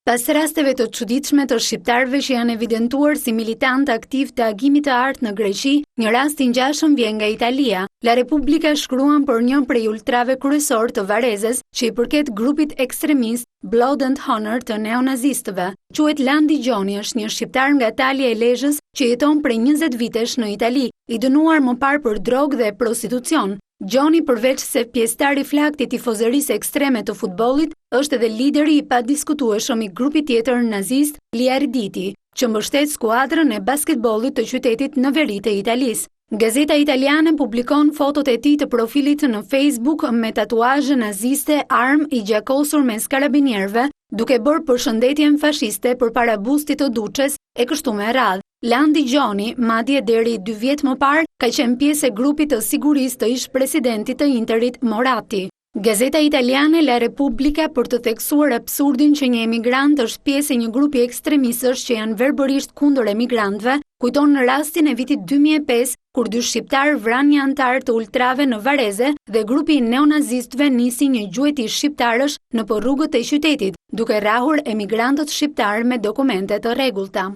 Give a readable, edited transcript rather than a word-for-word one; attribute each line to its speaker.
Speaker 1: Pas rasteve të çuditshme të shqiptarëve që janë evidentuar si militantë aktivë të Agimit të Artë në Greqi, një rast i ngjashëm vjen nga Italia. La Repubblica shkruan për një prej ultrave kryesorë të Varezes, që i përket grupit ekstremist Blood and Honor të neonazistëve. Quhet Landi Gjoni, është një shqiptar nga Talja e Lezhës që jeton prej 20 vitesh në Itali, i dënuar më parë për drogë dhe prostitucion. Gjoni përveç se pjesëtar i flaktë i tifozerisë ekstreme të futbollit, është edhe lideri i padiskutueshëm i grupit tjetër nazist Gli Arditi, që mbështet skuadrën e basketbollit të qytetit në veri të Italisë. Gazeta italiane publikon fotot e tij të profilit në Facebook me tatuazhe naziste, armë i gjakosur mes karabinierëve, duke bërë përshëndetjen fashiste përpara bustit të Duçes e kështu me radhë. Landi Gjoni, madje deri dy vjet më parë, ka qenë pjesë e grupit të sigurisë të ish-presidentit të Interit, Moratti. Gazeta italiane La Repubblica për të theksuar absurdin që një emigrant është pjesë e një grupi ekstremistësh që janë verbërisht kundër emigrantëve, kujton rastin e vitit 2005 kur dy shqiptarë vranë një anëtar të ultrave në Vareze dhe grupi i neonazistëve nisi një gjueti shqiptarësh nëpër rrugët e qytetit, duke rrahur emigrantët shqiptarë me dokumente të rregullta.